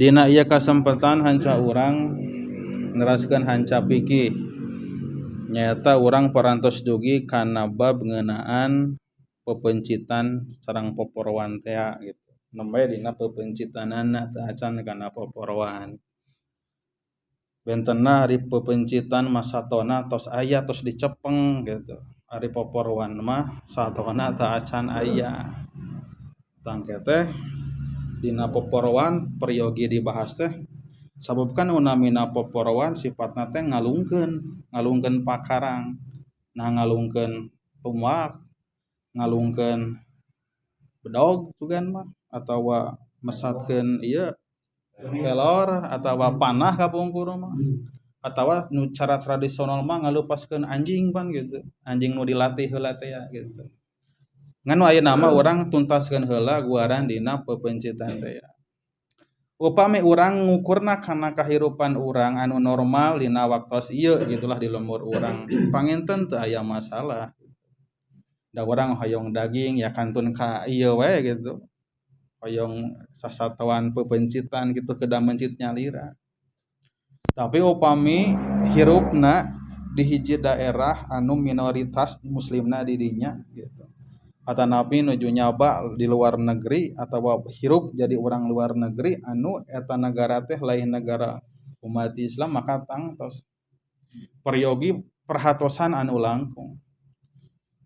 Dina ieu kasempatan hanca urang neraskeun hanca fikih, nyaeta urang parantos dugi kana bab ngeunaan pepencitan sareng poporowan tea gitu. Nembe dina pepencitanana teu acan kana poporowan. Bentenna ari pepencitan mah satona tos aya tos dicepeng gitu. Ari poporowan mah satona teu acan aya. Tangke teh dina poporowan peryogi dibahas teh sabab kan unamina poporowan sifatna teh ngalungkeun, ngalungkeun pakarang, nah ngalungkeun tumbak, ngalungkeun bedog sugan mah atawa mesatkeun ieu kelor atawa panah kapungkur mah atawa nu cara tradisional mah ngalupaskeun anjing pan gitu, anjing nu dilatih heula teh ya gitu. Ngan nu ayeuna mah urang tuntaskeun heula guaran dina pepencitan teh ya. Upami urang ngukurna kana kahirupan urang anu normal dina waktos ieu gitulah di lembur urang panginten teu aya masalah. Da urang hoyong daging ya kantun ka ieu we gitu. Hoyong sasatoan pepencitan gitu kedah mencit nyalira. Tapi upami hirupna di hiji daerah anu minoritas muslimna di dinya gitu. Atanapi nuju nyaba di luar negeri atau hirup jadi orang luar negeri anu eta negara teh lain negara umat Islam maka tangtos peryogi perhatosan anu langkung.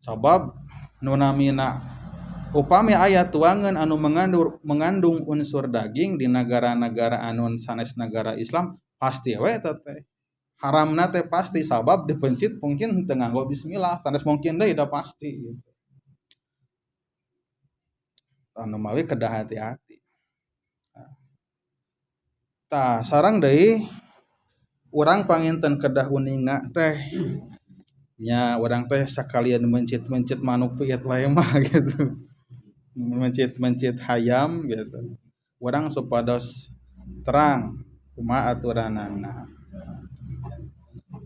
Sabab nu namina upami aya tuangan anu mengandung unsur daging di negara-negara anu sanes negara Islam pasti we eta teh haramna teh pasti sabab dipencit mungkin teu nganggo bismillah sanes mungkin deui da pasti gitu. Anu mawi kedah hati-hati. Tah sareng deui urang panginten kedah uninga teh nya urang teh sakalian mencit-mencit manuk piet wae mah gitu. Mencit-mencit hayam gitu. Urang supados terang kumaha aturanana.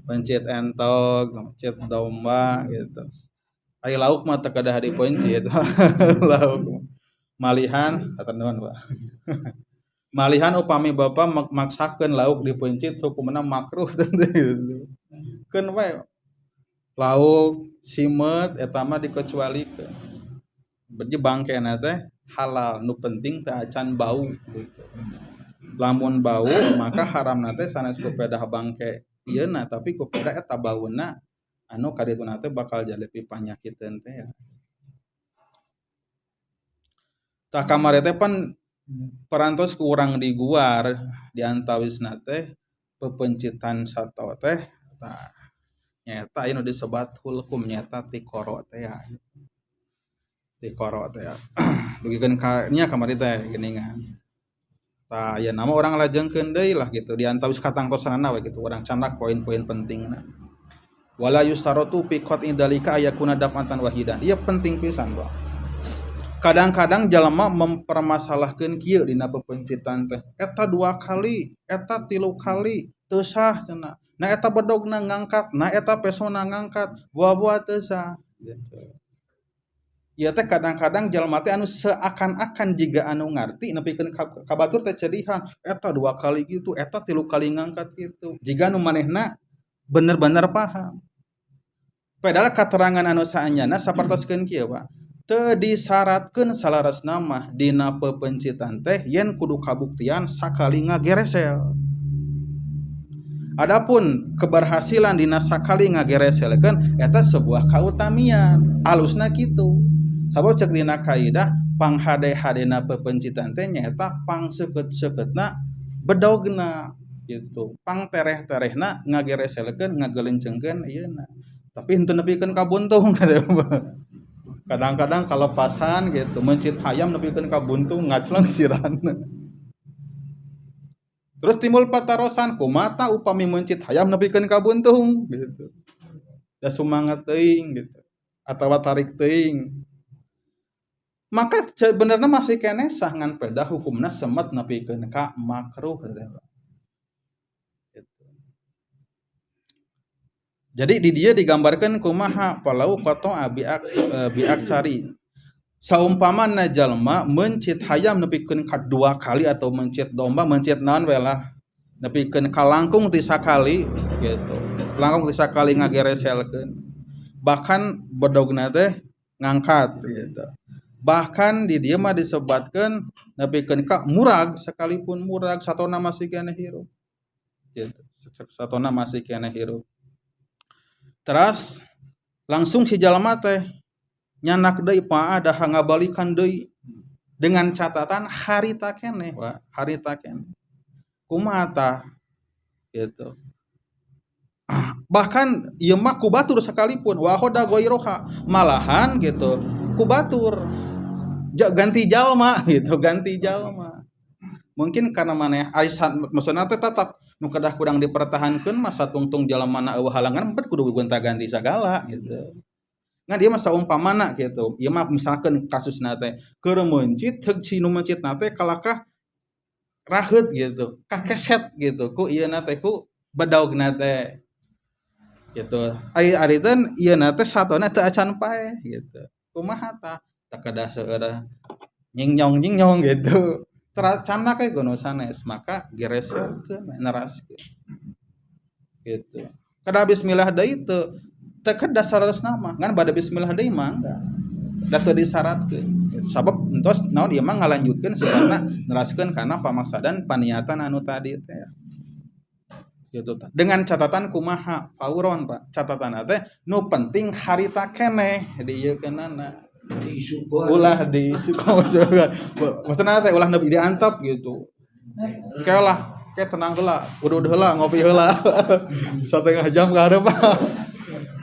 Mencit entog, mencit domba gitu. Ari lauk mah teu kedah dipencit. Lauk malihan hatur nuhun Pak. Malihan upami bapa maksakeun lauk dipencit hukumna makruh tentu gitu. Keun we lauk simeut eta mah dikecualikeun. Berarti bangkena teh halal nu penting teu acan bau gitu. Lamun bau maka haramna teh sanes ku pedah bangke ieuna tapi ku pedah eta bauna anu kadituna teh bakal jadi panyakiteun teh ya. Tah kamari teh pan parantos ku urang diguar di antawisna teh pepencitan sato teh tah nyaeta anu disebat hulkum nyaeta tikoro teh ya. Tikoro teh ya. Dugikeun ka nya kamari teh geuningan. Tah aya nama urang lajengkeun deui lah gitu di antawis katangtosanana we gitu urang candak poin-poin pentingna. Wala yustaratu fi qat'i dalika ayakuna daf'atan wahidan. Ieu penting pisan, Pak. Kadang-kadang jalma mempermasalahkeun kieu dina pepencitan teh. Eta 2 kali, eta 3 kali, teu sah cenah. Nah eta bedogna ngangkat, nah eta pesona ngangkat, buah-buah teu sah gitu. Ieu teh kadang-kadang jalma teh anu seakan-akan jiga anu ngarti nepikeun ka batur teh cedihan, eta 2 kali gitu, eta 3 kali ngangkat gitu. Jiga nu manehna bener-bener paham. Padahal katerangan anu saanyana sapertoskeun kieu, Pak. Teu disyaratkeun salaresna mah dina pepencitan teh yen kudu kabuktian sakali ngageresel. Adapun keberhasilan dina sakali ngagereselkeun eta sebuah kautamian, alusna kitu. Sabab cek dina kaidah panghade-hadena pepencitan teh nyaeta pangseukeut-seukeutna bedogna gitu. Pangtereh-terehna ngagereselkeun ngagelencengkeun ieuna. Tapi henteu nepikeun ka buntung kata. Kadang-kadang kalepasan gitu mencit hayam nepikeun ka buntung ngacleng sirana. Terus timbul patarosan kumata upami mencit hayam nepikeun ka buntung gitu. Da sumanget teuing gitu atawa tarik teuing. Maka sebenarnya masih keneh sah ngan peda hukumna semet nepikeun ka makruh gitu. Jadi di dia digambarkan kumaha palau qata'a biaksari. Saumpamana jalma mencit hayam nepikeun ka dua kali atau mencit domba, mencit naon we lah, nepikeun ka langkung ti sakali gitu, langkung ti sakali ngagereselkeun, bahkan bedogna teh ngangkat gitu. Bahkan di dieu mah disebatkeun nepikeun ka murag sekalipun, murag satona masih keneh hirup gitu, satona masih keneh hirup. Teras langsung si jalma teh nyandak deui, pada ngabalikan deui dengan catatan harita keneh wa harita keneh kumaha tah gitu. Bahkan ieu mah ku batur sekalipun, wa akhoda ghairoha, malahan gitu ku batur ganti jalma gitu, ganti jalma. Mungkin karena maneh aisan, maksudna teh tetap nu kedah kurang dipertahankeun masa tungtung jalma na euweuh halangan bet kudu gonta ganti sagala gitu. Ngan dia mah saumpamana gitu, ieu mah misalkan kasusna teh keur meuncit heug si nu meuncitna teh kalakah raheut gitu, kakeset gitu ku ieu na teh, ku bedogna teh gitu. Ari ari teh ieu na teh satona teu acan paeh gitu. Kumaha tah? Tah kedah seueur nyingnyong nyingnyong gitu. Candak we ku nu sanes, maka gereserkeun neraskeun gitu. Kedah bismillah deui teu? Teu kedah saleresna mah, ngan bade bismillah deui mah enggak. Da teu disyaratkeun. Sabab entos naon ieu mah ngalanjutkeun sifatna neraskeun kana pamaksadan paniatan anu tadi teh. Gitu tah. Dengan catatan kumaha? Fauron, Pak. Catatan teh nu penting harita keneh diieukeunana. Ulah diisukeun. Maksudna teh ulah nepi diantep gitu. Kayak lah, kayak tenang heula, udud heula, ngopi heula. Setengah jam ka hareup.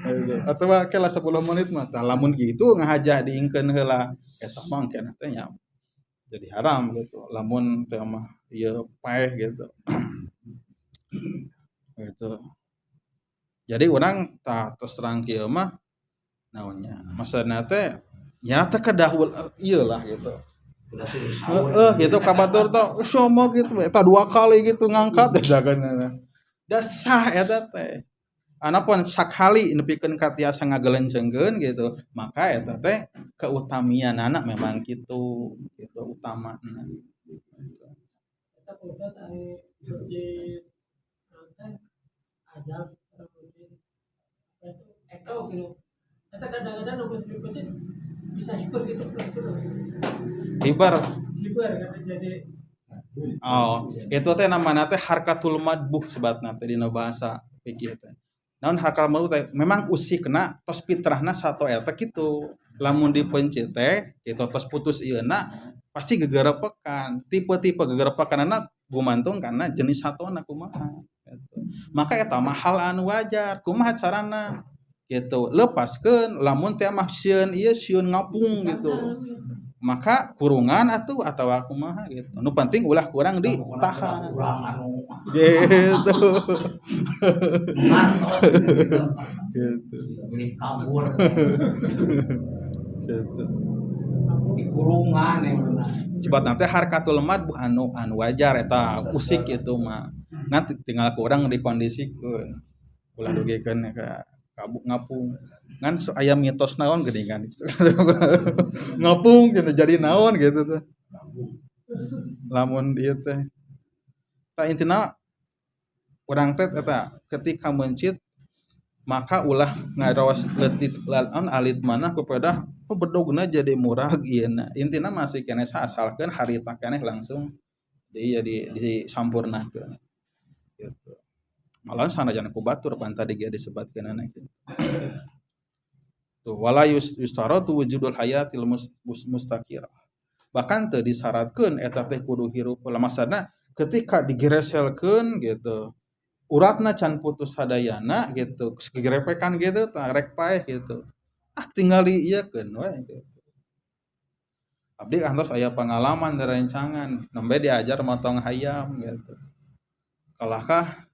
Gitu. Atau kayak lah 10 menit mah. Tah lamun gitu ngahaja diingkeun heula eta mah engke teh nya jadi haram gitu. Lamun teh mah ieu paeh gitu. Gitu. Jadi urang tah tos terang kieu mah naonnya. Maksudna teh nya teh kedah ieu lah gitu. Heeh gitu ka batur teh somo gitu eta dua kali gitu ngangkat eta kan. Da sah eta teh. Anapun sakali nepikeun ka tiasa ngagelencengkeun gitu, maka eta teh keutamianana memang kitu, gitu utamana. Eta Ustaz, ari masjid teh ajab atau masjid apa itu eko gitu. Eta kadang-kadang nu masjid bisa hiber gitu gitu. Hiber. Hiber kan jadi. Oh, itu teh namana teh harkatul madbuh sebatna teh dina bahasa fikih teh. Naon harkatul madbuh teh? Memang usikna tos fitrahna sato eta kitu. Lamun dipencet teh kitu tos putus ieuna pasti gegerepekan. Tipe-tipe gegerepekanana gumantung karena jenis satona kumaha gitu. Maka eta mah hal anu wajar. Kumaha carana? Gitu. Lepaskeun lamun teh mah sieun ieu sieun ngapung gitu. Maka kurungan atuh atawa kumaha gitu. Nu penting ulah kurang ditahan. Kurang anu gitu. Ngantos gitu. Gitu. Milih kabur. Gitu. Di kurungan yang benar. Sebab nanti harkatul madbuh anu anu wajar eta usik itu mah. Nanti tinggal kurang dikondisikeun. Ulah dugikeun ka kabuk ngapung. Ngan aya mitos naon geuningan. Ngapung gitu jadi naon gitu tuh. Lamun ieu teh. Tah intina urang teh eta ketika mencit maka ulah ngaraos leutik laon alit mana kepada oh bedogna jadi murah ieu na. Intina masih keneh asalkeun harita keneh langsung di jadi disampurnakeun. Gitu. Malah sanajan ku batur pan tadi ge disebatkeun gitu. Tuh wala yustaratu wujudul hayatil mustaqirah. Bahkan teu disyaratkeun eta teh kudu hirup. Maksudna ketika digereselkeun gitu, uratna can putus sadayana gitu, gerepekan gitu tah rek paeh gitu. Ah tinggal diieukeun we gitu. Abdi kantos aya pengalaman rerencangan nembe diajar motong hayam gitu. Kalahkah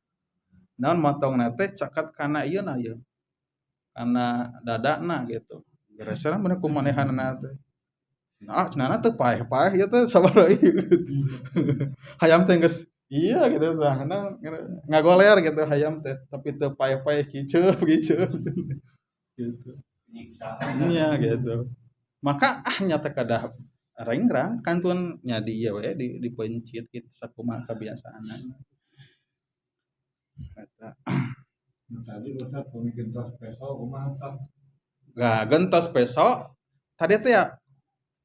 naon motongna teh caket kana ieu na ieu. Kana dadana gitu. Gereselan bener ku manehanna teh. Nah, cenana teu paeh-paeh ieu teh sabaraha ieu gitu. Hayam teh geus iya gitu tah, ngagoler gitu hayam teh, tapi teu paeh-paeh kiceup kiceup gitu. Iya gitu. Maka ah nya teh kedah rengrang kantun nya di ieu we di dipencit kitu sakumaha kebiasaanna. Eta. Tadi Ustaz pemikiran tos peso kumaha tah? Nah, gentos peso tadi teh ya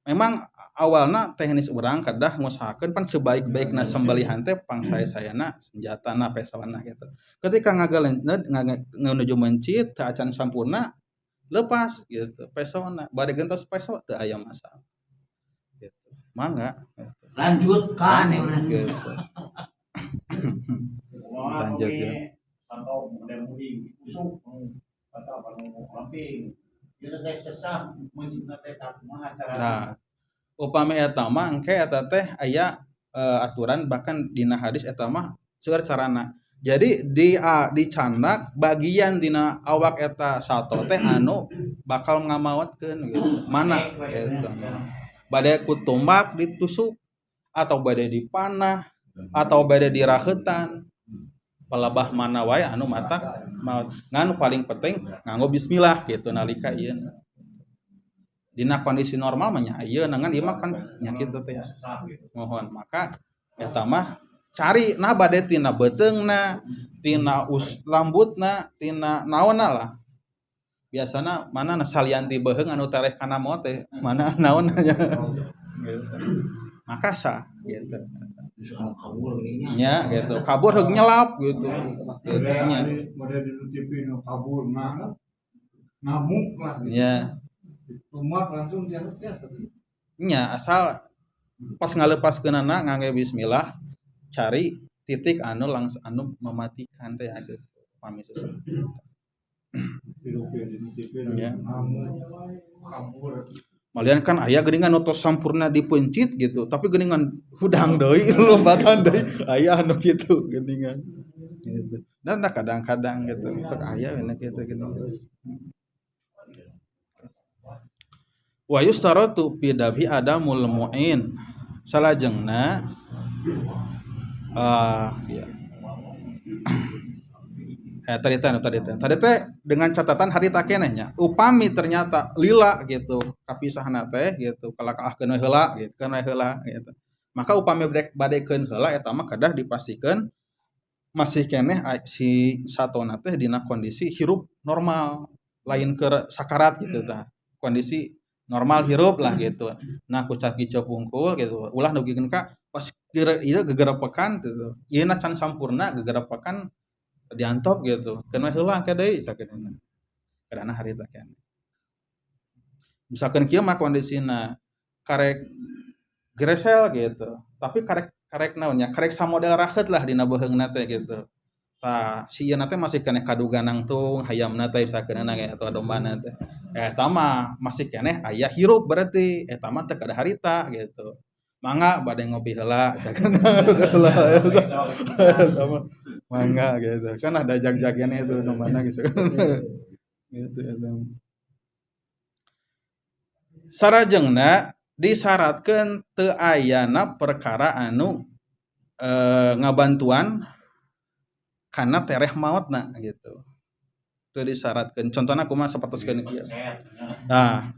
memang awalna teknis urang kedah ngusahakeun pan sebaik-baikna sembelihan teh pangsae-saena senjatana pesona gitu. Ketika menuju mencit teu acan sampurna lepas gitu pesona bade gentos peso teu aya masalah. Gitu. Mangga gitu. Lanjutkan ya urang. Gitu. Lanjut ya. Atau model mudik usuk atau apa lamping. Ieu teh sesah mencipta teh kumaha carana. Nah, upami eta mah engke eta teh aya aturan bahkan dina hadis eta mah seueur carana. Jadi dicandak bagian dina awak eta sato teh anu bakal ngamaotkeun gitu. Mana gitu. Bade ku tumbak ditusuk atau bade dipanah atau bade diraheutan. Palebah mana wae anu matak maot. Ngan paling penting nganggo bismillah gitu nalika ieu. Dina kondisi normal mah nya ieu ngan ieu mah kan nya kitu teh ya. Mohon maka eta mah cari nah bade tina beuteungna, tina lambutna, tina naonna lah. Biasana mana salian ti beuheung anu tereh kana maot teh, mana naonna nya. Gitu. Maka sah gitu. Kabur gini nya gitu. Kabur heug nyelap gitu. Gitu nya. Model di TV nu kabur mah ngamuk lah gitu. Nya. Tumat langsung dia biasa. Nya asal pas ngalepaskeunana ngangge bismillah cari titik anu langsung anu mematikan teh gitu. Pami sesuatu. Ya. Kabur. Malian kan aya geuningan nu tos sampurna dipencit gitu, tapi geuningan hudang deui lompatan deui aya anu kitu geuningan. Gitu. Dan kadang-kadang gitu sok aya we kitu geuningan. Wa yustaratu fi dabhi adamul mu'in. Salajengna ya. Tadi teh dengan catatan harita keneh nya. Upami ternyata lila gitu, kapisahna teh gitu, kalakaahkeun we heula gitu, keun we heula gitu. Maka upami badekeun heula eta mah kedah dipastikeun masih keneh si satona teh dina kondisi hirup normal, lain keur sakarat gitu tah. Kondisi normal hirup lah gitu. Nah ku cap-kicep wungkul gitu. Ulah dugikeun ka pas ieu gegerepekan gitu. Ieu na can sampurna gegerepekan diantop gitu. Keun we heula ke deui sakitu. Karena harita keneh. Misalkan kieu mah kondisina karek gresel gitu. Tapi karek naon nya? Karek samodel raheut lah dina beuheungna teh gitu. Tah si ieu teh masih keneh kaduga nangtung hayamna teh misalkeun ge atau dombana teh. Eta mah masih keneh aya hirup berarti eta mah teu kada harita gitu. Mangga bade ngopi heula misalkeun heula eta mah mangga gitu. Kan ada jag-jagiannya itu dombana gitu. Gitu eta. Sarajengna disyaratkeun teu ayana perkara anu ngabantuan kana tereh maotna gitu. Teu disyaratkeun. Contohna kumaha sapertoskeun kieu. Nah,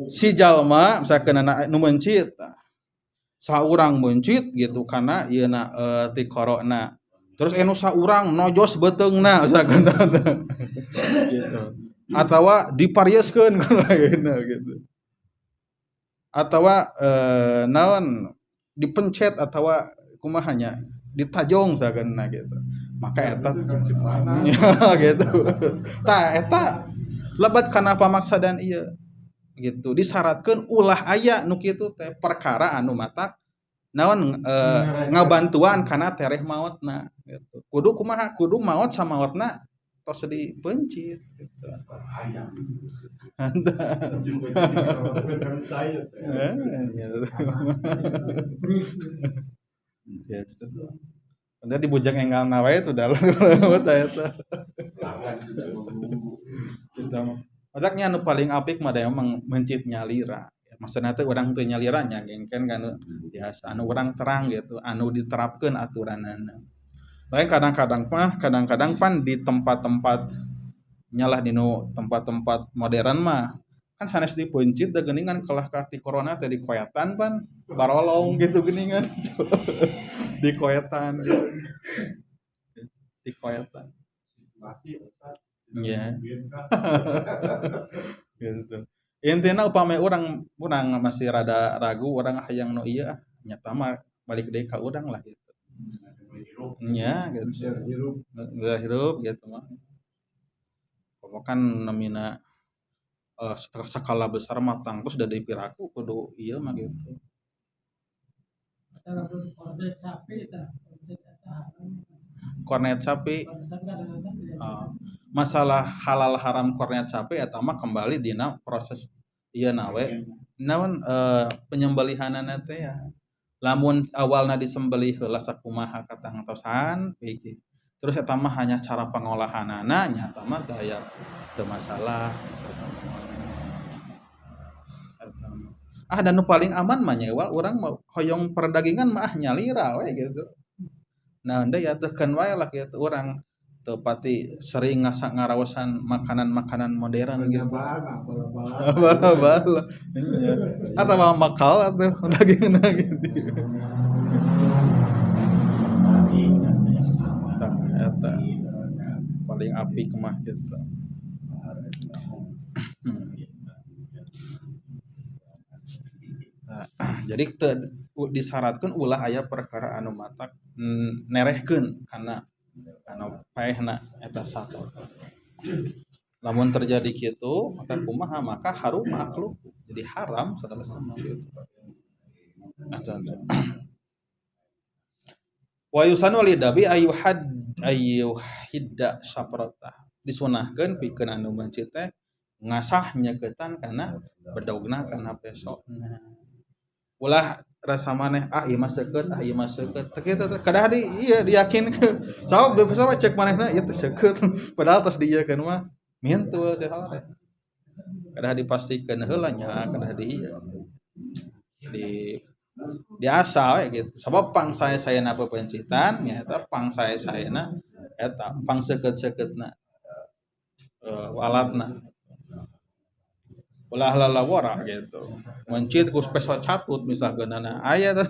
si jalma misalkeun nu mencit, saurang mencit gitu kana ieuna ti korona. Terus anu saurang nojos beuteungna misalkeun gitu. Atawa diparieuskeun kana gitu. Atawa naon dipencet atawa kumaha nya ditajong misalkeun gitu. Maka eta gitu. Tah eta lebat kana pamaksadan ieu gitu. Disyaratkeun ulah aya nu kitu teh perkara anu matak naon ngabantuan kana tereh maotna gitu. Kudu kumaha? Kudu maot samaotna tos dipencit gitu. Gitu. Udah dibujang enggal nawa itu dalam eta. Gitu. Mataknya anu paling apik mah da emang mencit nyalira. Maksudna teh urang teu nyalira nya gengken kan biasa anu urang terang gitu, anu diterapkeun aturanana. Lain kadang-kadang mah, kadang-kadang pan di tempat-tempat nyalah dinu tempat-tempat modern mah Kan sanes dipeuncit da geuningan kalah ka ti corona teh dikoetan pan barolong gitu geuningan. Dikoetan gitu. Dikoetan. Iya. Gitu. Intina upami urang masih rada ragu urang hayang nu ieu ah nyata mah balik deui ka urang lah gitu. Nya gitu. Hirup gitu mah. Komo kan namina skala besar matang terus udah dipiraku kudu ieu mah gitu. Kornet sapi tah. Kornet sapi. Masalah halal haram kornet sapi eta mah kembali dina proses ieu na we. Naon penyembelihanana teh ya. Lamun awalna disembelih heula sakumaha katangtosan iki. Terus eta mah hanya cara pengolahanana nya eta mah teu aya teu masalah. Ah dan nu paling aman mah nya urang hoyong perdagingan mah nyalira we gitu. Nah deui atuh keun wae lah kitu urang teu pati sering ngaraosan makanan-makanan modern gitu. Bala-bala. Atawa makal atuh dagingna gitu. Tah eta paling apik mah gitu. Nah, jadi disyaratkeun ulah aya perkara anu matak nerehkeun kana anu paehna eta sato. Lamun terjadi kitu maka kumaha maka harum aklu jadi haram sadaya gitu. Wa yusanu lidabi ayuhad ayuhidda saprata disunahkeun pikeun anu mencit teh ngasah nyeketan kana bedogna kana pesona. Ulah rasa maneh ah ieu mah seukeut ah ieu mah seukeut teu kitu teh kadah di ieu diyakinkeun sabab beuh cek manehna ieu teh seukeut padahal tos diieukeun mah mintul sahore kadah dipastikeun heula nya kadah di ieu di diasa we gitu sabab pang sae-saena pepencitan nya eta pang sae-saena eta pang seukeut-seukeutna alatna ulah lalawara gitu mencit ku peso catut misalkeunana aya teh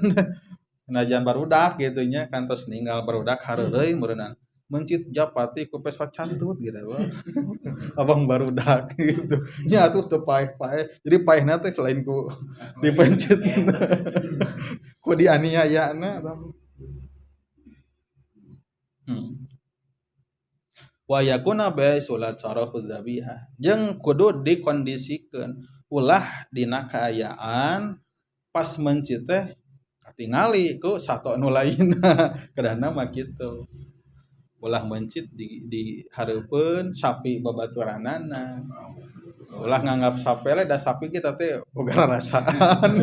najan barudak gitu nya kantos ninggal barudak hareureuy meureunana mencit japati ku peso catut gitu abang barudak gitu nya atuh teu paeh-paeh jadi paehna teh selain ku dipencit ku dianiayana. Wa yakuna bi sulat sarahu dzabiha jeung kudu dikondisikeun ulah dina kaayaan pas mencit teh katingali ku sato nu lainna kedana mah kitu ulah mencit di hareupeun sapi babaturanana ulah nganggap sapele da sapi kita teh boga rarasaan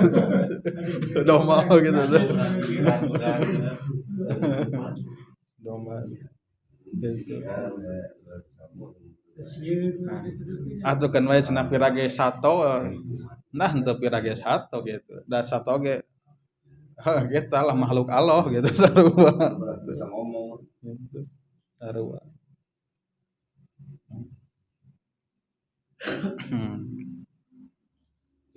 domba gitu domba gitu. Nah, atuh kan wae cenah pirage sato nah henteu pirage sato gitu da sato ge heuh kita lah makhluk Allah gitu sarua bisa ngomong gitu sarua.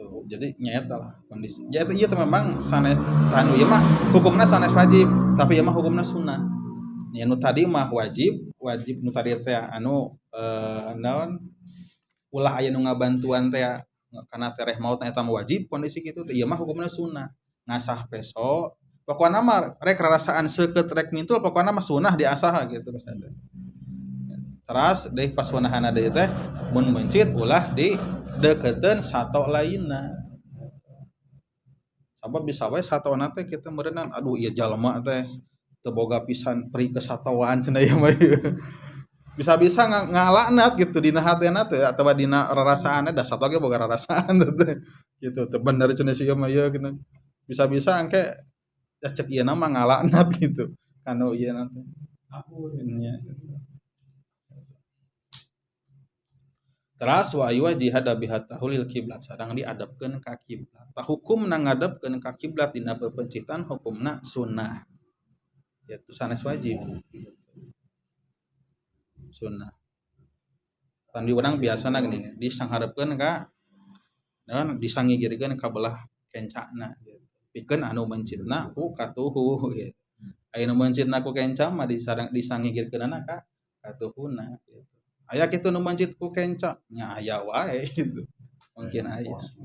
Tuh, jadi nyaeta lah kondisi. Jadi ieu teh memang sanes anu ieu mah hukumna sanes wajib, tapi ieu mah hukumna sunnah. Ya nu tadi mah wajib, wajib nu tadi teh anu naon ulah aya nu ngabantuan teh kana tereh maut eta mah wajib kondisi kitu teh ieu mah hukumna sunnah. Ngasah peso, pokona mah rek rarasaan seukeut rek mintul pokona mah sunnah diasah gitu maksudna. Teras deui pas sunahana deui teh mun mencit ulah di deketeun sato lainna. Sabab bisa wae satona teh kitu meureunnan aduh ieu jalma teh teu boga pisan pri kesatoan cenah ieu mah. Bisa-bisa ngalaknat gitu dina hatena teh atawa dina rarasaanna da sato ge boga rarasaan teh gitu teu bener cenah si ieu mah ieu gitu. Bisa-bisa engke ya cek ieu mah ngalaknat gitu kanu ieu na teh. Nya. Teras wa aywa jihad bihatahu lil kiblat sareng diadepkeun ka kiblat. Tah hukumna ngadepkeun ka kiblat dina pepencitan hukumna sunnah. Yaitu sanes wajib. Sunnah. Tan di urang biasana geuning disangharepkeun ka Dan disangigirkeun ka belah kencana gitu. Pikeun anu mencitna ku katuhu gitu. Aya nu mencitna ku kenca mah disangigirkeunana ka katuhuna gitu. Aya kitu nu mencit ku kenca nya aya wae gitu. Mungkin aya. Gitu.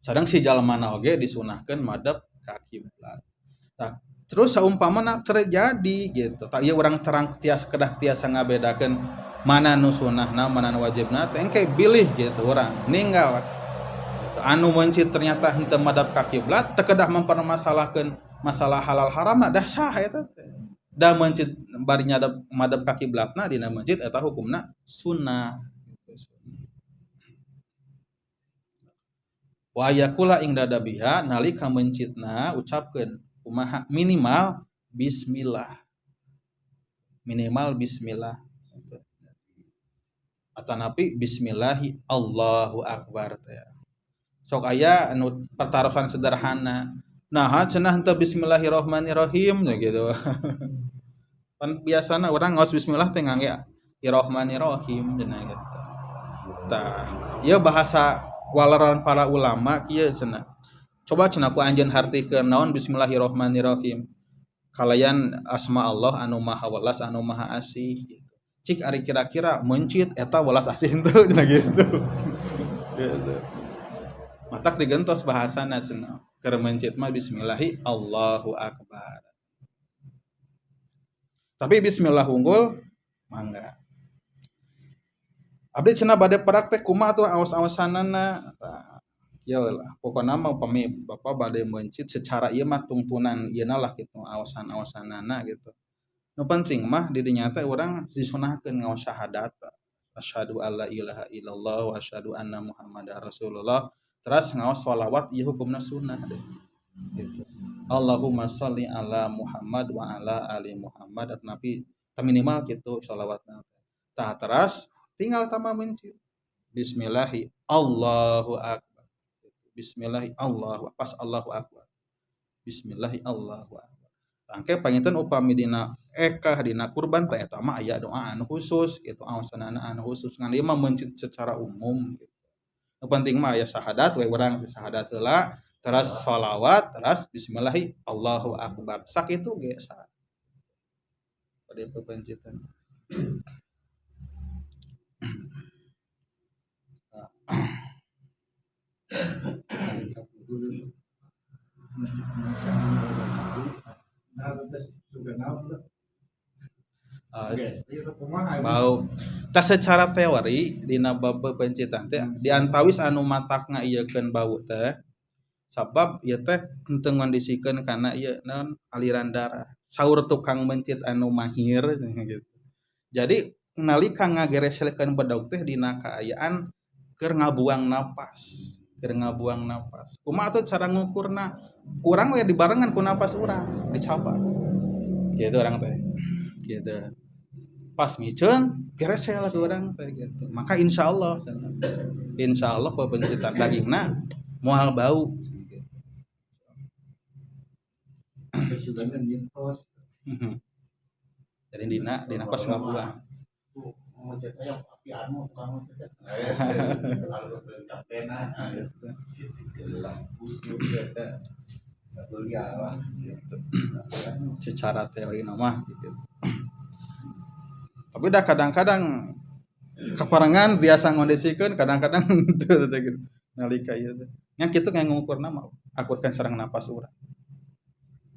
Sareng si jalmana oge disunahkeun madep ka kiblat. Tah, terus saumpamana terjadi gitu. Tah ieu urang terang tiasa kedah tiasa ngabedakeun mana nu sunahna, mana nu wajibna teh engke bilih gitu urang ninggal. Gitu. Anu mencit ternyata henteu madep ka kiblat teu kedah mempermasalahkeun masalah halal haramna dah sah eta teh. Da mencit bari nyadap madep ka kiblatna dina mencit eta hukumna sunnah gitu. Wa yakula ing dadabiha nalika mencitna ucapkeun kumaha minimal bismillah. Minimal bismillah. Atanapi bismillahi Allahu akbar teh. Sok aya anu pertarosan sederhana. Nah, cenah henteu bismillahirrahmanirrahim ya gitu. Pan biasana urang ngaos bismillah teh ngangge irrahmanirrahim cenah gitu. Tah, ieu bahasa waleran para ulama kieu cenah. Coba cenah ku anjeun hartikeun naon bismillahirrahmanirrahim. Kalayan asma Allah anu maha welas anu maha asih gitu. Cik ari kira-kira mencit eta welas asih henteu cenah gitu. Gitu. Matak digentos bahasana cenah. Keur mencit mah bismillahi Allahu akbar. Tapi bismillah unggul mangga. Abdi cenah bade praktek kumaha atuh aos-aosanana. Tah, ieu lah pokona mah upami bapak bade mencit secara ieu mah tungtunan ieu lah kitu aosan-aosanana gitu. Nu penting mah di dinya teh urang disunahkeun ngaos syahadat. Asyhadu alla ilaha illallah wa asyhadu anna Muhammadar Rasulullah. Terus ngaos sholawat ieu hukumna sunnah deh. Gitu. Allahumma sholli ala Muhammad wa ala ali Muhammad atanapi minimal kitu sholawatna. Tah teras tinggal tambah mencit. Bismillahi Allahu akbar. Bismillahi Allahu pas Allahu akbar. Bismillahi Allahu akbar. Tangke panginten upami dina ekah dina kurban teh eta mah aya doa anu khusus gitu aosanana anu khusus ngan ieu mah mencit secara umum gitu. Nu penting mah aya syahadat we urang syahadat heula teras sholawat teras bismillahi Allahu akbar. Sakitu ge sa. Pada pepencitan. Bau. Tah secara teori dina bab pepencitan teh diantawis anu matakna ieukeun bau teh sabab ieu teh henteu ngondisikeun kana ieu naon aliran darah. Saur tukang mencit anu mahir gitu. Jadi nalika ngagereselkeun bedog teh dina kaayaan keur ngabuang napas, keur ngabuang napas. Kumaha atuh cara ngukurna? Urang we dibarengan ku napas urang, dicoba. Gitu urang teh. Gitu. Pas miceun geresel ku urang teh gitu. Maka insyaallah insyaallah pepencitan dagingna moal bau gitu. Jadi dina pas ngabuang. Secara teori nama gitu. Tapi dah kadang-kadang kaparengan biasa ngondisikeun kadang-kadang teu gitu. Nalika ieu teh. Nya kitu ngukurna mah akurkeun sareng napas urang.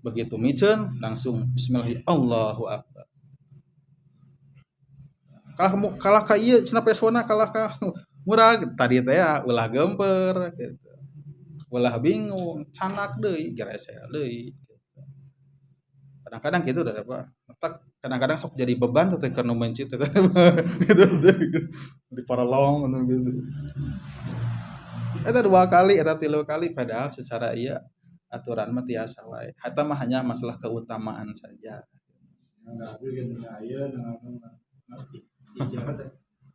Begitu miceun langsung bismillah Allahu akbar. Kalah ka ieu cenah pesona kalah ka murag tadi teh ya ulah gemper gitu. Ulah bingung, canak deui, geresel deui gitu. Kadang-kadang gitu teh Pak. Kadang-kadang sok jadi beban teh keur nu mencit teh gitu di paralong gitu. Eta 2 kali, eta 3 kali padahal secara ieu aturan mah tiasa wae. Hatta mah hanya masalah keutamaan saja. Nah,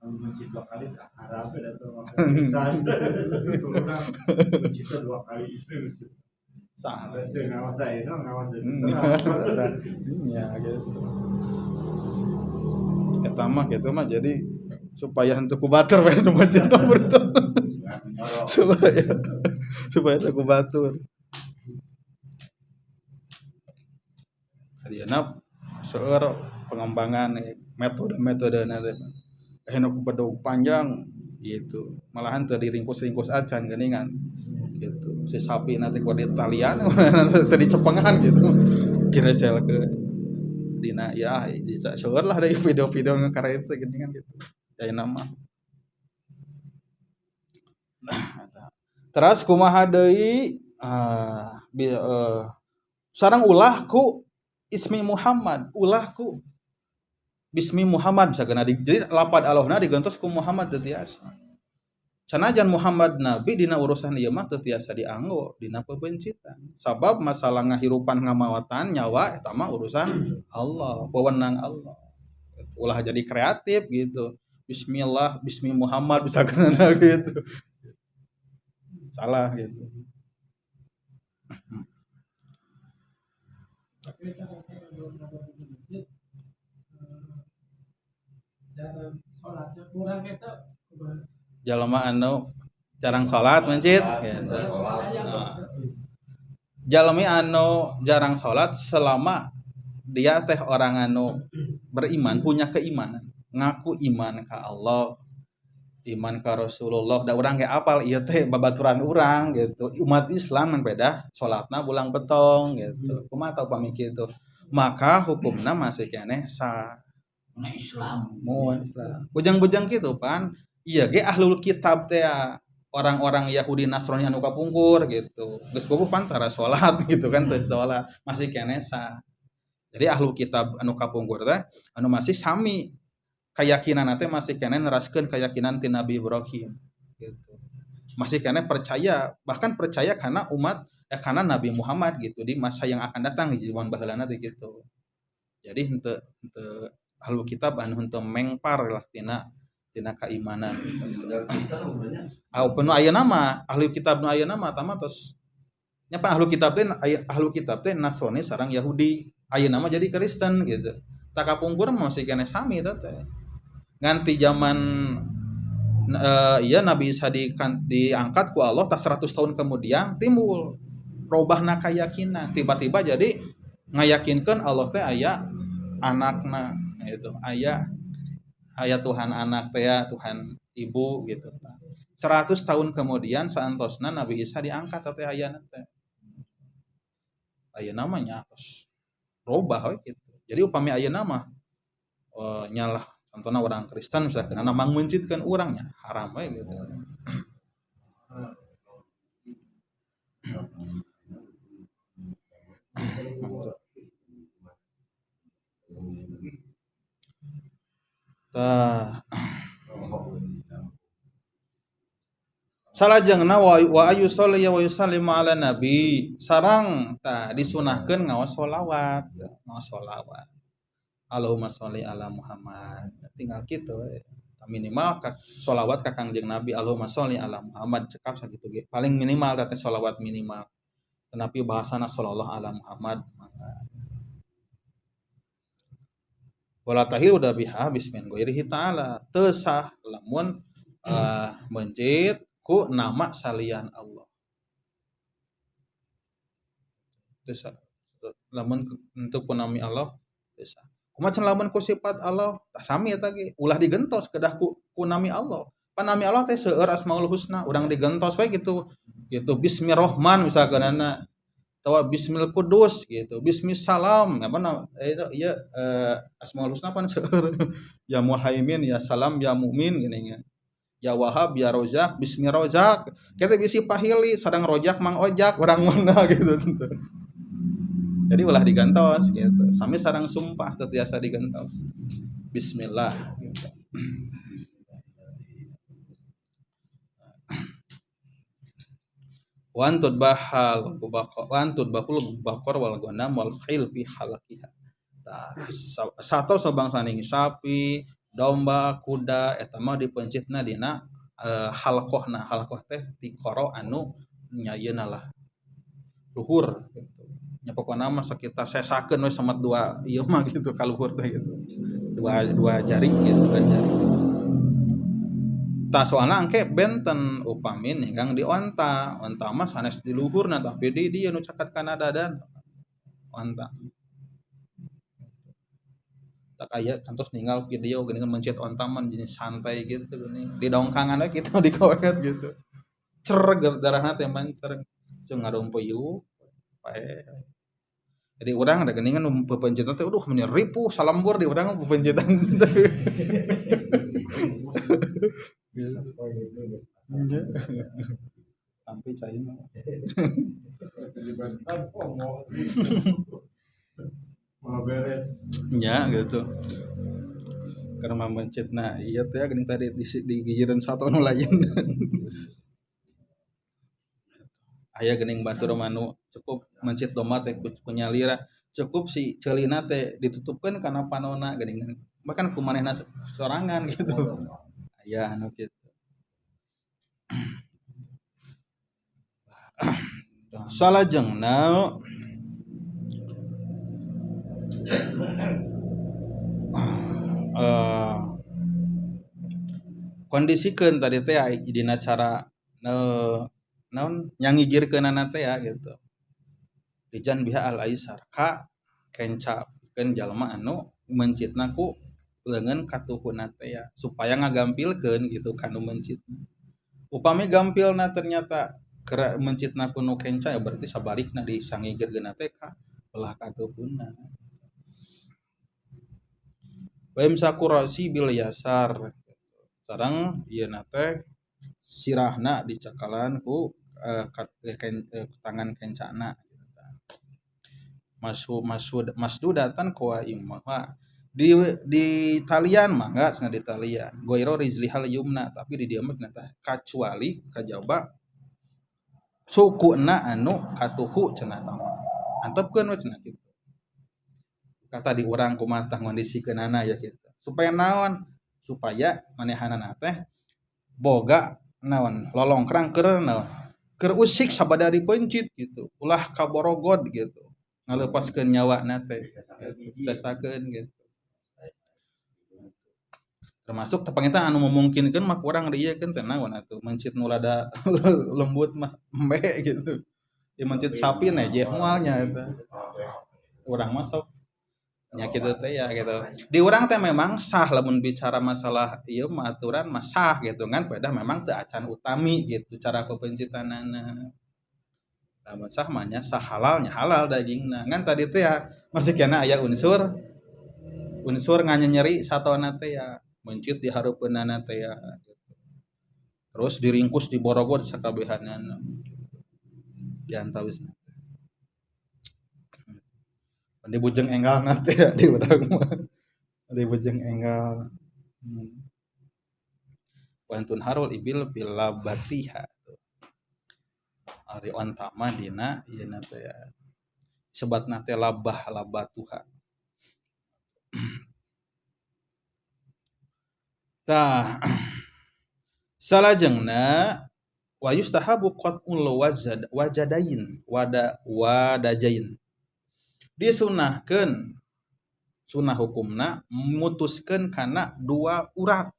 kalau mencit 2 kali tak harap atau bisa turunan mencit 2 kali itu. Sah. Teu ngawas ayeuna ngawas Nya gitu. Eta mah kitu mah jadi supaya henteu ku batur we nu mencit mah supaya teu ku batur. Ayeuna seueur pengembangan metode-metode teh. Nu ku bedog panjang gitu. Malahan teu diringkus-ringkus acan geuningan. Gitu. Si sapi nanti ku ditalian teu dicepengan gitu. Kiresel ke dina ya seueur lah dari video-video ngakara itu geuningan gitu. Ayeuna mah. Teras kumaha deui sareng ulah ku ismi Muhammad, ulah ku bismi Muhammad bisa kena jadi lapad Allahna digentos ku Muhammad teu tiasa. Sanajan Muhammad nabi dina urusan ieu mah teu tiasa dianggo dina pebencitan. Sabab masalah ngahirupan ngamawatan nyawa eta mah urusan Allah, wewenang Allah. Ulah jadi kreatif gitu. Bismillah, bismi Muhammad bisa kena gitu. Salah gitu. Tapi jarang sholatnya kurang itu jalma anu jarang sholat mencit gitu. Jalmi anu jarang sholat selama dia teh orang anu beriman, punya keimanan, ngaku iman ka Allah, iman ka Rasulullah, da urang ge apal ieu teh babaturan urang gitu. Umat Islam man beda salatna bulang betong gitu. Kumaha tau pami kitu. Maka hukumna masih keneh sah. Mun Islam. Mun Islam. Bujang-bujang kitu pan, ieu ge ahlul kitab teh orang-orang Yahudi Nasrani anu kapungkur gitu. Geus boboh pan tara salat gitu kan teu salat, masih keneh sah. Jadi ahlul kitab anu kapungkur teh anu masih sami keyakinan teh masih keneh neraskeun keyakinan ti Nabi Ibrahim gitu. Masih keneh percaya, bahkan percaya karena umat karena Nabi Muhammad gitu di masa yang akan datang di zaman baheulana teh gitu. Jadi henteu ahlul kitab anu henteu mengpar lah tina keimanan. Au penuh ayeuna mah ahli kitab nu ayeuna mah tama tos nya pan ahli kitab teh Nasrani sareng Yahudi. Ayeuna mah jadi Kristen gitu. Tak kapungkur masih keneh sami eta teh. Nganti zaman iya Nabi Isa diangkat ku Allah tas 100 tahun kemudian timbul robahna kayakinan. Tiba-tiba jadi ngayakinkeun Allah teh aya anakna gitu. Aya Tuhan anak teh ya, Tuhan ibu gitu. 100 tahun kemudian saantosna Nabi Isa diangkat teh ayana teh. Ayeuna mah nya tos robah we gitu. Jadi upami ayeuna mah nyalah contohna orang Kristen misalkan anu mangmencitkeun urang nya haram we gitu. Tah. Salajengna wa ayu sholli wa yusallimu ala nabi sareng tah disunahkeun ngaos sholawat, ngaos sholawat. Allahumma sholli ala Muhammad. Tinggal kitu we. Minimal ka sholawat ka Kangjeng Nabi Allahumma sholli ala Muhammad cekap sakitu ge. Paling minimal teh sholawat minimal. Tetapi bahasana sallallahu ala Muhammad. Wala tahilu biha bismin ghairihi ta'ala. Teu sah lamun mencit ku nama salian Allah. Teu sah. Lamun untuk ku nami Allah teu sah. Kumaha lamun ku sifat Allah tah sami eta ge ulah digentos kedah ku nami Allah. Panami Allah teh seueur asmaul husna, urang digentos we gitu. Gitu bismirrahman misalkan atawa bismil kudus gitu, bismis salam apa nama ieu asmaul husna pan seueur. Ya muhaimin, ya salam, ya mukmin gini nya. Ya wahab, ya rozak, bismi rozak. Kita bisi pahili sareng rojak mang ojak urang mana gitu. Jadi ulah digantos gitu. Sami sareng sumpah teu tiasa digantos. Bismillah gitu. Wantud bahal wantud bahul bakor wal ghanam wal khail fi halakiha. Tah sato sabangsaning sapi, domba, kuda eta mah dipencitna dina halaqahna. Halaqah teh tikoro anu nyayeuna lah. Luhur gitu. Nya pokona mah sakitar sesakeun we samet dua ieu mah gitu ka luhur teh gitu. Dua jari gitu, dua jari. Tah soalna engke benten upami ninggang di onta. Onta mah sanes di luhurna tapi di dieu nu caket kana dadan. Onta. Tak aya kantos ninggal video geuning mencet onta mah jenis santai gitu geuning. Di dongkangan we kitu dikoet gitu. Cer darahna teh mancer. Cung ngarumpuyuh pae. Jadi urang da geuningan pepencetan teh aduh meni ripuh salembur di urang pepencetan. Tapi cai mah. Mau beres. Nya gitu. Karena mencetna ieu teh geuning tadi di gigireun sato nu lain. Aya geuning batur manu cukup mencit domba teh ku nyalira, cukup si ceulina teh ditutupkeun kana panona geuning. Bahkan ku manehna sorangan gitu. Aya anu kitu. Salajengna kondisikeun tadi teh dina cara naon nyangigirkeunana teh ya gitu. Dijan biha al aisar ka kenca pikeun jalma anu mencitna ku leungeun katuhuna teh ya supaya ngagampilkeun gitu kanu mencitna. Upami gampilna ternyata kera mencitna ku nu kenca ya berarti sabalikna disangigirkeunna teh ka belah katuhuna. Wa imsaku ra'si bil yasar. Sareng ieu na teh sirahna dicakalan ku tangan kencana. Masdudatan qaimah. Di talian mah enggak cenah di talian. Goiro rijlihal yumna tapi di dieu mah cenah tah kacuali kajaba sukuna anu katuhu cenah tah. Antepkeun we cenah kitu. Kata di urang kumaha tah ngondisikeunana ya kitu. Supaya naon? Supaya manehanana teh boga naon lolongkrang keur naon? Keur usik sabada dipencit gitu. Ulah kaborogod gitu. Ngalepaskeun nyawana teh. Sesakeun gitu. Termasuk tepangita anu memungkinkan mah kurang dieukeun teh naon atuh mencit nu rada lembut mah embe gitu. Di mencit sapi nejeh moal nya eta. Urang mah sok nya kitu teh ya gitu. Di urang teh memang sah lamun bicara masalah ieu mah aturan mah sah gitu kan pedah memang teu acan utami gitu cara pepencitanana. Lamun sah mah nya sah halalnya halal dagingna. Ngan tadi teh ya masih kena aya unsur nganyenyeri satona teh ya mencit di hareupeunana teh ya gitu. Terus diringkus diborogod sakabehanana. Di antawisna. Di bujeng enggal nanti ya di urang mah. Di bujeng enggal. Wantun harul ibil bila batiha. Ari onta mah dina ieu na teh ya. Sebatna teh labah labatuha. Tah salajengna wa yustahabu qat'ul wajadain wadajain. Disunahkeun sunah hukumna mutuskeun kana dua urat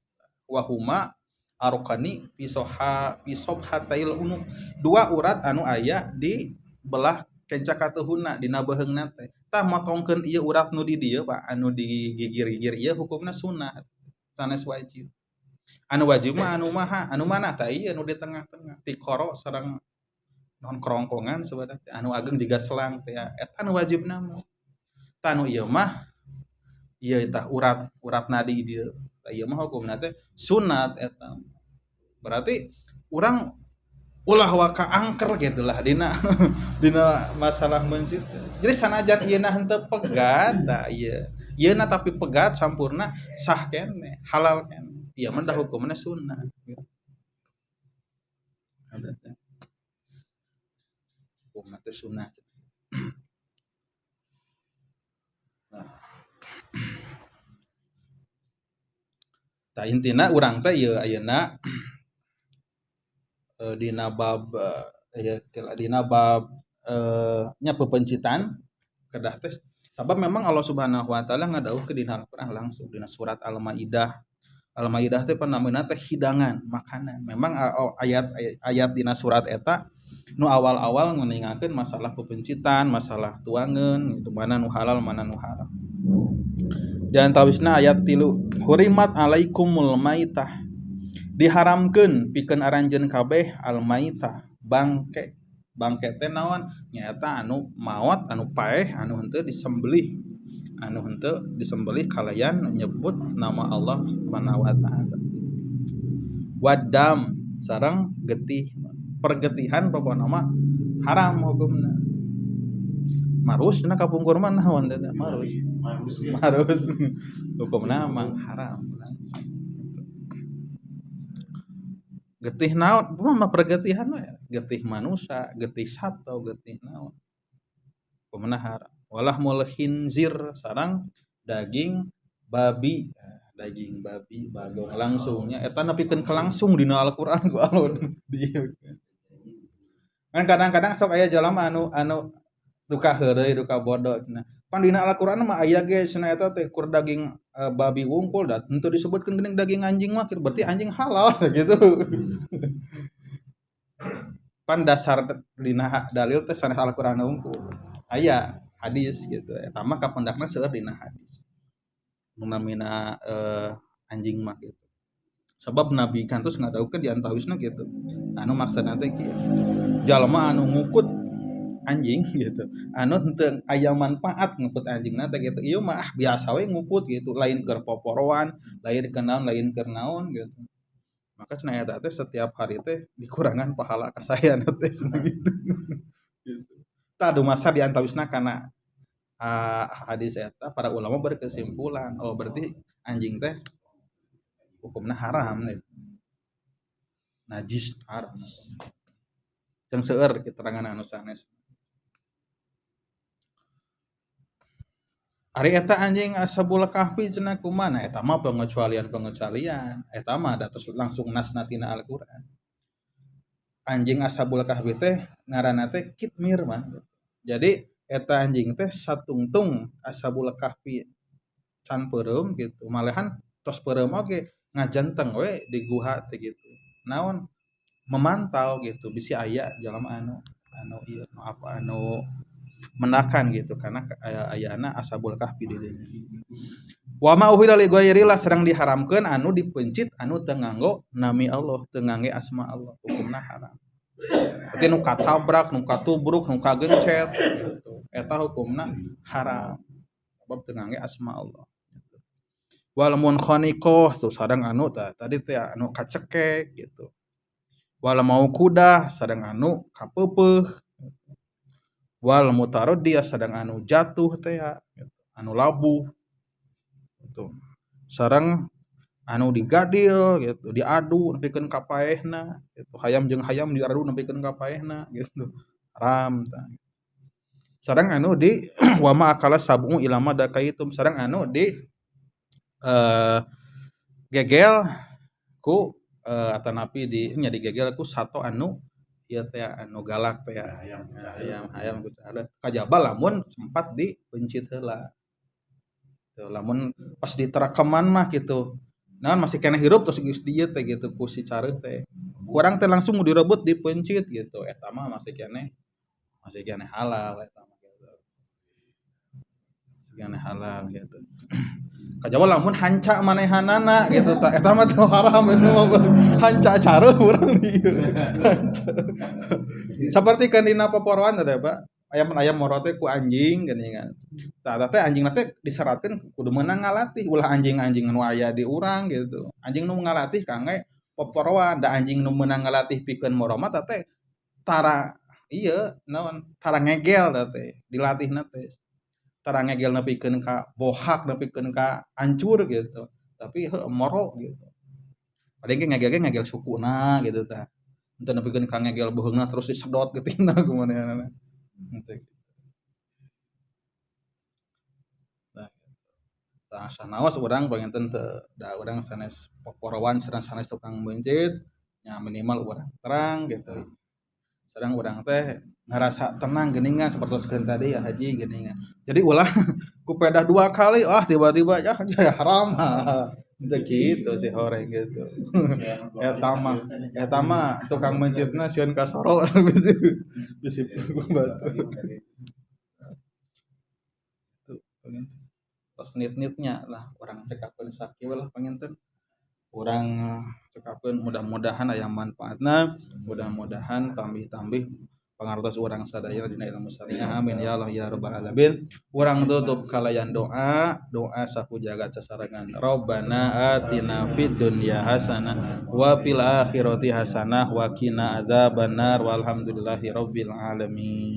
wahuma arkani fisobhatail unuk, dua urat anu aya di belah kenca katuhuna dina beheungna teh. Tah motongkeun ieu urat nu di dieu Pak anu digigir-gigir ieu hukumna sunah sanes wajib. Anu wajib mah anu maha anu mana tah ieu nu di tengah-tengah tikoro sareng non kerongkongan sebenarnya anu ageng juga selang teh eta anu wajibna mah. Tah anu ieu mah ieu tah urat nadi dieu. Tah ieu mah hukumna teh sunat eta. Berarti urang ulah waka angker gitu lah dina dina masalah mencit. Jadi sanajan ieu na henteu pegat tah ieu. Ieu na tapi pegat sampurna sah keneh, halal keneh. Ieu mah dah hukumna sunat. Hukumna teh sunah. Nah. Tah intina urang teh ieu ayeuna dina bab ieu dina bab nya pepencitan kedah teh sabab memang Allah Subhanahu wa taala ngadawuhkeun dina Al-Qur'an langsung dina surat Al-Maidah. Al-Maidah teh panamina teh hidangan, makanan. Memang ayat dina surat eta nu awal-awal nguningakeun masalah pepencitan, masalah tuangeun gitu, mana nu halal mana nu haram. Di antawisna ayat 3, hurimat alaikumul maitah. Diharamkeun pikeun aranjeun kabeh al maitah, bangke. Bangke teh naon? Nyaeta anu maot, anu paeh, anu henteu disembelih. Anu henteu disembelih kalayan nyebut nama Allah Subhanahu wa taala. Wadam sareng getih. Pergetihan pokona mah haram hukumna. Marus na kapungkur mah naon teh marus. Marus hukumna mah haram langsung. Getih naon mah pergetihan we, getih manusia, getih sato, getih naon. Hukumna haram. Walahmul khinzir sareng daging babi. Daging babi bagong langsungnya eta nepikeun ke langsung dina Al-Qur'an ku Allah dieu. Kan kadang-kadang sok aya jalma anu duka heureuy duka bodoh cenah. Pan dina Al-Qur'an mah aya ge cenah eta teh kur daging babi wungkul da henteu disebutkeun geuning daging anjing mah berarti anjing halal gitu. Pan dasar dina dalil teh sanes Al-Qur'an wungkul. Aya hadis gitu. Eta mah kapendakna seueur dina hadis. Nu namina anjing mah gitu. Sebab Nabi kan terus ngadaukeun di antawisna gitu. Anu maksudna teh kieu. Jalma anu ngukut anjing gitu. Anu henteu aya manfaat ngukut anjingna teh gitu. Ieu mah biasa we ngukut gitu, lain keur poporoan, lain keur naon, lain keur naon gitu. Maka cenah eta teh setiap hari teh dikurangan pahala kasaean teh cenah gitu. Gitu. Tah dumasar di antawisna kana hadis eta para ulama berkesimpulan, oh berarti anjing teh hukumna haram nih. Najis haram. Jeung seueur keterangan anu sanes. Ari eta anjing Ashabul Kahfi cenah kumaha? Nah, eta mah pengecualian-pengecualian. Eta mah da tos langsung nasna tina Al-Qur'an. Anjing Ashabul Kahfi teh ngaranna teh Kitmir mah. Jadi eta anjing teh satungtung Ashabul Kahfi can peureum gitu. Malehan tos peureum oge ngajanteng we di guha teh gitu. Naon memantau gitu bisi aya jalma anu ieu anu apa anu menakan gitu karena ayana Ashabul Kahfi di dinya. Wa ma uhilla li ghairillah sareng diharamkeun anu dipencit anu teu nganggo nami Allah, teu ngangge asma Allah, hukumna haram. Berarti nu katabrak, nu katubruk, nu kagencet gitu. Eta hukumna haram. Sebab teu ngangge asma Allah. Gitu. Wal munkhaniqah tuh sareng anu tadi teh anu kacekek gitu. Wal mauqudah sareng anu kapeupeuh. Wal mutaraddiya sareng anu jatuh teh gitu. Anu labuh gitu. Sareng anu digadil gitu, diadu nepikeun ka paehna gitu. Hayam jeung hayam diadu nepikeun ka paehna gitu. Haram tah. Sareng anu di wama akala sab'u ilama dakaitum sareng anu di gegel ku atanapi di nya digegel ku sato anu ieu teh anu galak teh hayam kucada kajaba lamun sempat dipencit heula. Tuh lamun pas diterakaman mah gitu. Naon masih keneh hirup terus geus dieu teh gitu ku si careuh teh. Kurang teh langsung direbut dipencit gitu. Eta mah masih keneh halal eta mah gitu. Masih keneh halal gitu. Kajaba lamun hanca manehanana gitu tah eta mah teu haram eta mah hanca careuh urang dieu. Saperti kan dina poporoan teh Pak. Ayam moro teh ku anjing geuningan. Tah eta teh anjingna teh diseratkeun kudu meunang ngalatih ulah anjing-anjing nu aya di urang gitu. Anjing nu ngalatih kangge poporoan da anjing nu meunang ngalatih pikeun moro mah tah teh tara ieu naon tara ngegel tah teh dilatihna teh. Tara ngegel nepikeun ka bohak nepikeun ka hancur gitu. Tapi heuh moro gitu. Paling ge ngegel ngegel sukuna gitu tah. Henteu nepikeun ka ngegel beuheungna terus disedot geutingna kumaha. Henteu. Nah, tah sanaos urang panginten teu da urang sanes poporowan sareng sanes tukang meuncit nya minimal urang terang gitu. Sareng urang teh ngerasa tenang geuningan sapertos tadi ya haji geuningan. Jadi ulah ku pedah dua kali, ah, tiba-tiba ya, ya haram. Itu gitu sih horeng gitu. Eta mah tukang mencitna sieun kasoro bisi bisi batu. Itu panginten. Tos nit-nitnya lah urang cekapkeun sakieu lah panginten. Urang cekapkeun, mudah-mudahan aya manfaatna, mudah-mudahan tambih-tambih pangartos urang sadaya dina ilmu syariah. Amin ya Allah ya rabbal alamin. Urang tutup kalayan doa, doa sapu jagat sasarengan. Rabbana atina fid dunya hasanah wa fil akhirati hasanah wa qina adzabannar, walhamdulillahi rabbil alamin.